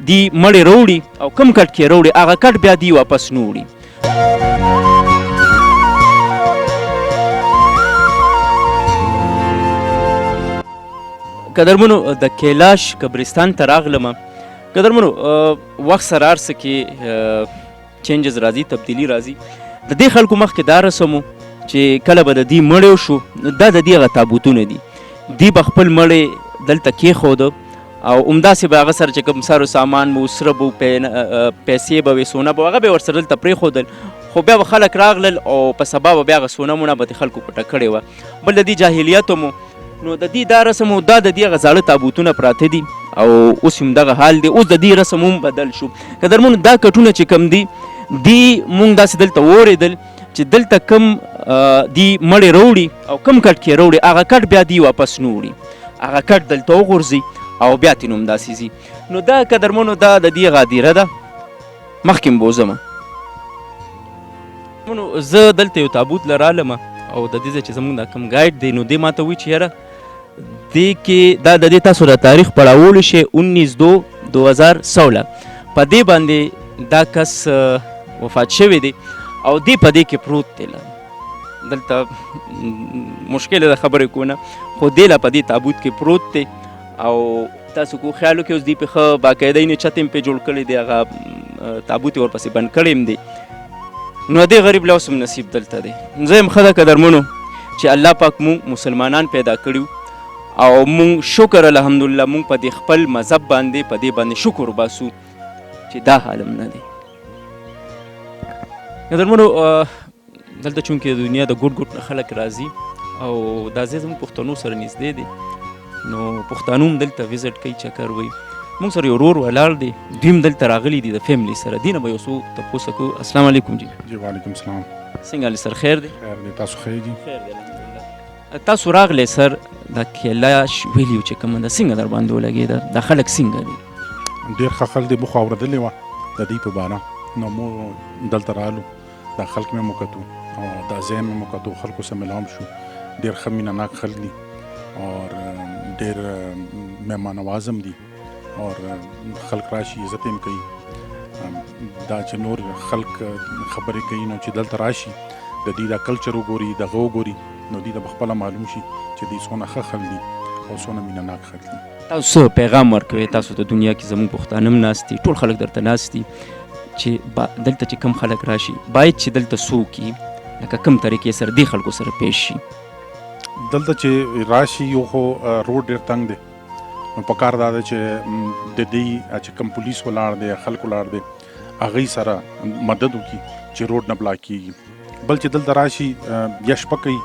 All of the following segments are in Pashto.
دی مړی راوړي او کم کټ کې راوړي هغه کټ بیا دی واپس نه وړي. قدرمنو د کیلاش قبرستان ته راغلم. قدرمنو وخت سره هر څه کې چینجز راځي، تبدیلي راځي. د دې خلکو مخکې دا رسم و چې کله به د دې مړی شو نو دا د دې هغه تابوتونه دي، دی به خپل مړی دلته کېښوده او همداسې به هغه سره چې کوم سر و سامان به و، سره به و، پیسې به وې، سونه به وه، هغه به یې ورسره دلته پرېښودل. خو بیا به خلک راغلل او په سبا به بیا هغه سونه مونه به ترې خلکو پټه کړې وه. بل د دې جاهلیت هم و، نو د دې دا رسم و، دا د دې هغه زاړه تابوتونه پراته دي او اوس هم دغه حال دی. اوس د دې رسم هم بدل شو. قدرمنو دا کټونه چې کوم دي، دي مونږ داسې دلته واورېدل چې دلته کوم دی مړی راوړي او کوم کټ کې راوړي هغه کټ بیا دی واپس نه وړي، هغه کټ دلته وغورځي او بیا ترې هم داسې ځي. نو دا قدرمنو دا د دې غادیره ده. مخکې هم بوځم. نو زه دلته یو تابوت له رالم او د دې ځای چې زموږ دا کوم ګایډ دی نو دی ما ته وایي چې یاره دې کې دا د دې تاسو د تاریخ پړاولو شی 19/2/2016 په دې باندې دا کس وفات شوی دی او دی په دې کې پروت دی. دلته مشکله ده خبرې کونه، خو دی لا په دې تابوت کې پروت دی. او تاسو کو خیال وکړئ اوس دی په ښه باقاعده یې چت هم پرې جوړ کړی دی، هغه تابوت یې ورپسې بند کړی هم دی. نو دې غریب له اوس هم نصیب دلته دی. زه یم ښه ده قدرمنو چې الله پاک مونږ مسلمانان پیدا کړي او مونږ شکر الحمدلله مونږ په دې خپل مذهب باندې په دې باندې شکر وباسو چې دا حال هم نه دی. قدرمنو دلته چونکې د دنیا د ګوټ ګوټ نه خلک راځي او دا ځای زموږ پښتنو سره نږدې دی، نو پښتانه هم دلته وزټ کوي، چکر وهي. موږ سره یو ورور ولاړ دی، دوی هم دلته راغلي دي د فیملی سره، دې نه به یو څو تپوس وکړو. السلام علیکم جی. جی وعلیکم السلام. څنګه حال سر؟ خیر دی؟ خیر دی، تاسو ښه یې؟ خیر دی الحمدلله. تاسو راغلی سر د کیلاش ویلیو چې کومه ده څنګه در باندې ولګېده؟ دا خلک څنګه دي؟ ډېر ښه خلک دي، مو خو اورېدلې وه د دوی په باره، نو مو دلته رالو، دا خلک مې وکتو او دا ځای مې وکتو، خلکو سره ملاو شو. ډېر ښه مینه ناک خلک دي او ډېر مهمان نواز هم دي او خلک راشي عزت هم کوي. دا چې نور خلک خبرې کوي نو چې دلته راشي د دوی دا کلچر وګوري، دغه وګوري، نو دوی ته به خپله معلوم شي چې دوی څونه ښه خلک دي او څونه مینه ناک خلک دي. تاسو څه پیغام ورکوئ؟ تاسو د دنیا کې زموږ پښتانه هم ناست دي، ټول خلک درته ناست دي چې دلته چې کم خلک راشي باید چې دلته څوک وي، لکه کم طریقې سره دې خلکو سره پیش شي؟ دلته چې راشي یو خو روډ ډېر تنګ دی، نو په کار دا دی چې د دوی چې کوم پولیس ولاړ دی، خلک ولاړ دی، هغوی سره مدد وکړي چې روډ نه بلاک کېږي. بل چې دلته راشي یا شپه کوي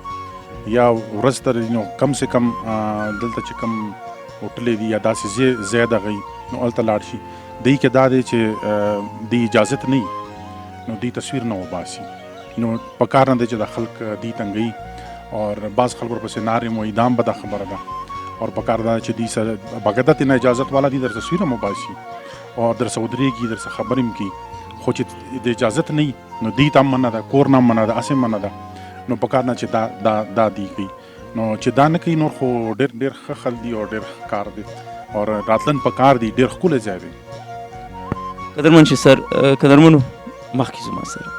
یا ورځ ته، نو کم سه کم دلته چې کوم هوټلې دي یا داسې ځای دغه وي، نو هلته لاړ شي. دوی کې دا دی چې دوی اجازت نه وي، نو دوی تصویر نه وباسي، نو په کار نه دی چې دا خلک دوی تنګوي او بعض خلک ورپسې نارې هم وایي، دا هم بده خبره ده. او په کار دا چې دوی سره باقاعده ترې نه اجازت والا دوی در تصویر هم وباسي او در سره ودرېږي، در سره خبرې هم کوي، خو چې د اجازت نه وي نو دوی ته هم منع ده، کور نه هم منع ده، هسې هم منع ده. نو په کار نه چې دا دا دا دوی کوي، نو چې دا نه کوي نور خو ډېر ډېر ښه خلک دي او ډېر ښه کار دی او راتلن په کار دی، ډېر ښکلی ځای دی. قدرمن شي سر، قدرمنو مخکې زما سره